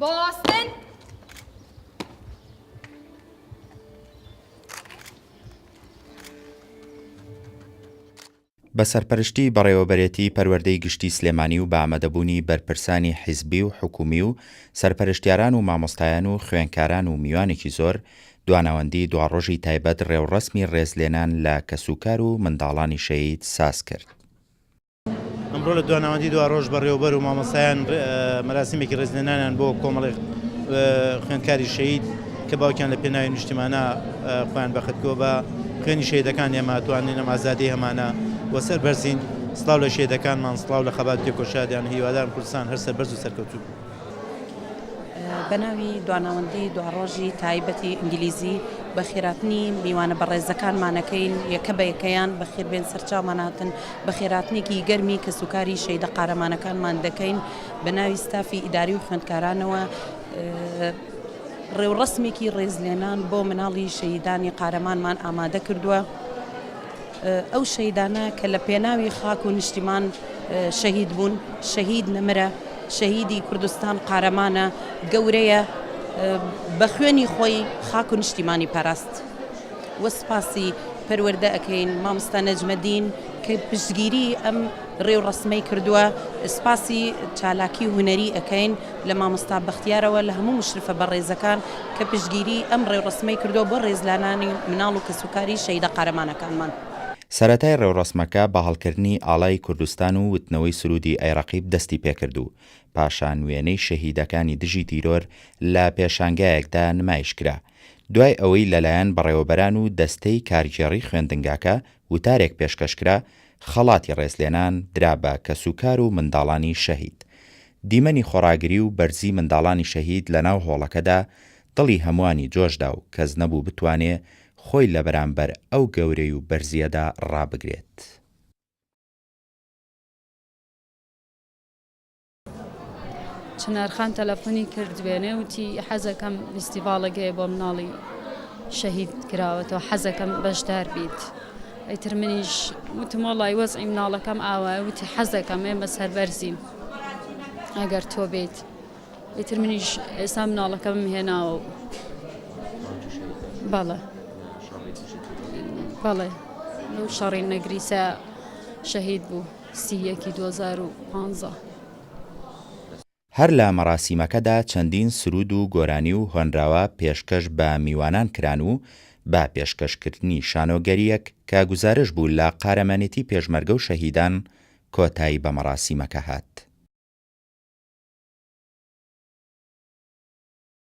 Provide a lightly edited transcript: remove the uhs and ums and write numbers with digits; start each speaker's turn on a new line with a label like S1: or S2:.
S1: بۆستن.
S2: بە سەرپەرشتی بەڕێوەبەرێتی پەروەردەی گشتی سلێمانی و بە ئامادەبوونی بەرپرسانی حیزبی و حکومی و سەرپەرشتیاران و مامۆستایان و خوێنکاران و میوانێکی زۆر، دواناوەندی دواڕۆژی تایبەت ڕێوڕەسمی ڕێزلێنان لە کەسوکار و منداڵانی شەهید ساز کرد.
S3: ئەمڕۆ لە دواناوەندی دواڕۆژ بەڕێوەبەر و مامۆستایان مەراسیمێکی ڕێزلێنانیان بۆ کۆمەڵێک خوێندکاری شەهید کە باوکیان لە پێناوی نیشتیمانە خۆیان بەختکردووە بە خوێنی شەهیدەکان ئێمە توانین ئەم ئازادیەی هەمانە و سەربەرزین سڵاو لە شەهیدەکانمان سڵاو لە خەبات و تێکۆشادیان هیوادارم کوردستان هەر سەربەرز و سەرکەوتوو بێت.
S4: بە ناوی دواناوەندی دواڕۆژی تایبەتی ئینگلیزی بەخێراتنی میوانە بەڕێزەکانمان ئەکەین یەکە بە یەکەیان بەخێربێن سەرچاومان هاتن بەخێراتنێکی گەرمی کەسوکاری شەیدە قارەمانەکانمان دەکەین بە ناوی ستافی ئیداری و خوێندکارانەوە ڕێوڕەسمێکی ڕێزلێنان بۆ مناڵی شەهیدانی قارەمانمان ئامادە کردووە. ئەو شەهیدانە کە لە پێناوی خاک و نیشتیمان شەهید بوون، شەهید نەمرە، شەهیدی کوردستان قارەمانە، گەورەیە، بە خوێنی خۆی خاک و نیشتیمانی پاراست و سپاسی پەروەردە ئەکەین مامۆستا نەجمەدین کە پشتگیری ئەم ڕێوڕەسمەی کردووە، سپاسی چالاکی هونەری ئەکەین لە مامۆستا بەختیارەوە لە هەموو مشرفە بەڕێزەکان کە پشتگیری ئەم ڕێوڕەسمەی کردووە بۆ ڕێزلانانی مناڵ و کەسوکاری شەهیدە قارەمانەکانمان.
S2: سەرەتای ڕێوڕەسمەکە بە هەڵکردنی ئاڵای کوردستان و وتنەوەی سروودی ئەی ڕەقیب دەستی پێکرد و پاشان وێنەی شەهیدەکانی دژی تیرۆر لە پێشانگایەکدا نمایش کرا دوای ئەوەی لەلایەن بەڕێوەبەران و دەستەی کارگێڕی خوێندنگاکە وتارێک پێشکەش کرا خەڵاتی ڕێزلێنان درا بە کەسوکار و منداڵانی شەهید. دیمەنی خۆڕاگری و بەرزی منداڵانی شەهید لە ناو هۆڵەکەدا دڵی هەمووانی جۆش دا و کەس نەبوو بتوانێ خۆی لە بەرامبەر ئەو گەورەی و بەرزییەدا ڕابگرێت.
S5: چنار خان تەلەفۆنی کرد دوێنێ وتی حەزەکەم فیستیڤاڵێک هەیە بۆ مناڵی شەهید کراوەتەوە حەزەکەم بەشدار بیت ئیتر منیش وتم وەڵی وەزعی مناڵەکەم ئاوایە وتی حەزەکەم ئێمە سەربەرزین ئەگەر تۆ بیت ئیتر منیش ئێستا مناڵەکەمم هێناوە و بەڵێ بەڵێ لەو شەڕی نەگریسە شەهید بوو. سی یەکی 2015.
S2: هەر لە مەراسیمەکەدا چەندین سروود و گۆرانی و هۆنراوە پێشکەش بە میوانان کران و بە پێشکەشکردنی شانۆگەرییەک کە گوزارش بوو لە قارەمانێتی پێشمەرگە و شەهیدان کۆتایی بە مەراسیمەکە هات.